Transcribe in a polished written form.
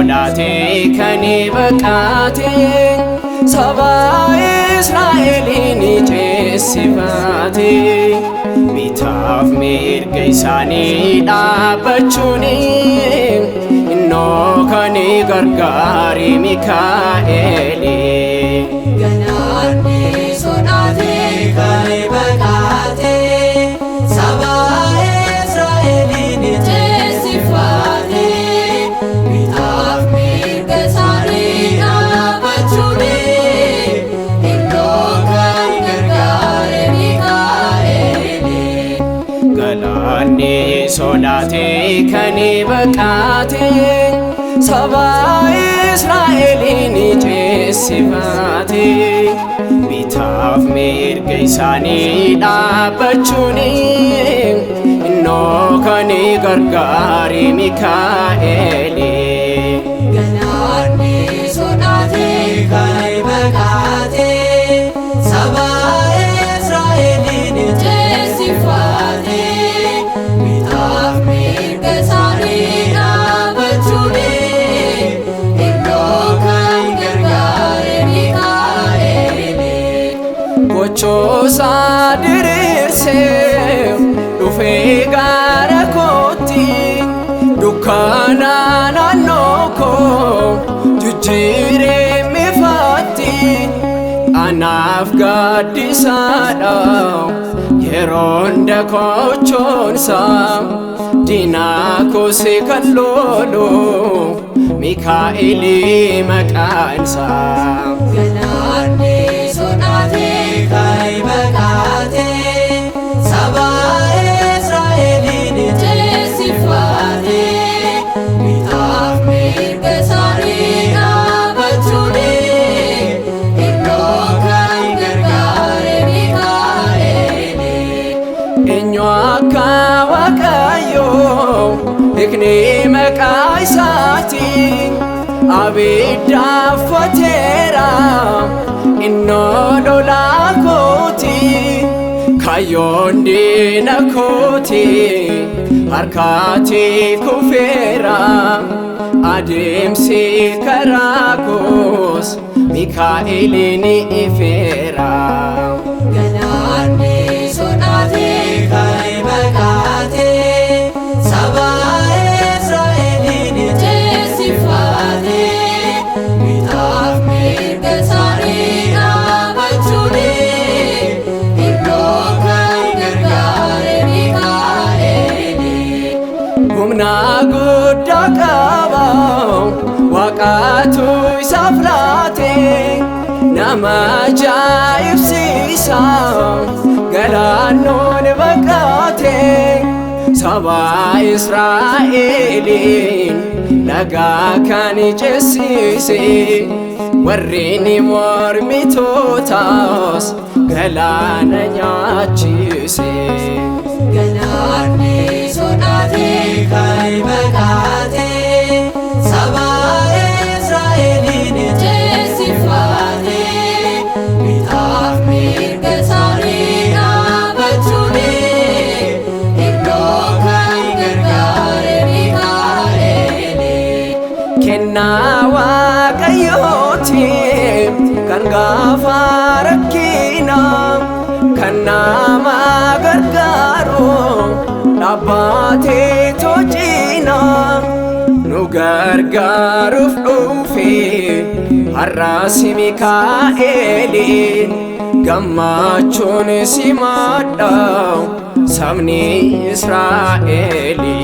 Sodaatee kan baqate saba Israa'eliin ceessifate bitaaf mirga isaanii dhaabbachuun innoo kan gargaare Mikaa'eli. Galaanni sodaatee kan baqate saba Israa'eliin ceessifate bitaaf mirga isaanii dhaabbachuun innoo kan gargaare Mikaa'eli. Galaanni sodaatee kan baqate saba Israa'eliin ceessifate bitaaf mirga isaanii dhaabbachuun innoo kan gargaare Mikaa'eli. Galaanni sodaatee kan baqate saba Israa'eliin ceessifate bitaaf mirga isaanii dhaabbachuun innoo kan gargaare Mikaa'eli. Gochoosaa diriirsee dhufee gara kootti dukkana naannoo koo jijjiiree mifaatti anaaf gaaddisaadha yeroon dakochoonsa diinaa koosee kan lolu Mikaa'eli maqaansa. Galaanni sodaatee kan baqate saba Israa'eliin ceessifate bitaaf mirga isaanii dhaabbachuun innoo kan gargaare Mikaa'eli. Eenyu akka Waaqayyoo beeknee maqaa isaatiin abidda uffateera innoo lolaa kooti kaayyoon diina kooti harkaatti kufeera adeemsi karaa koos Mikaa'eliin ifeera. Galaanni sodaatee kan baqate saba Israa'eliin ceessifate bitaaf mirga isaanii dhaabbachuun innoo kan gargaare Mikaa'eli. Humna guddaa qaba Waaqatu isaaf laate nama ajaa'ibsiisa galaannoon baqate saba Israa'eliin lagaa kan ceessise warreen mormitootaas galaana nyaachise. Galaanni sodaatee kan baqate saba Israa'eliin ceessifate bitaaf mirga isaanii dhaabbachuun innoo kan gargaare Mikaa'eli. Kennaa Waaqayyooti kan gaafa rakkina kan nama gargaaru dhaabbatee toocina nu gargaaruuf dhufe har'as Mikaa'eli gammachuun simadha sabni Israa'eli.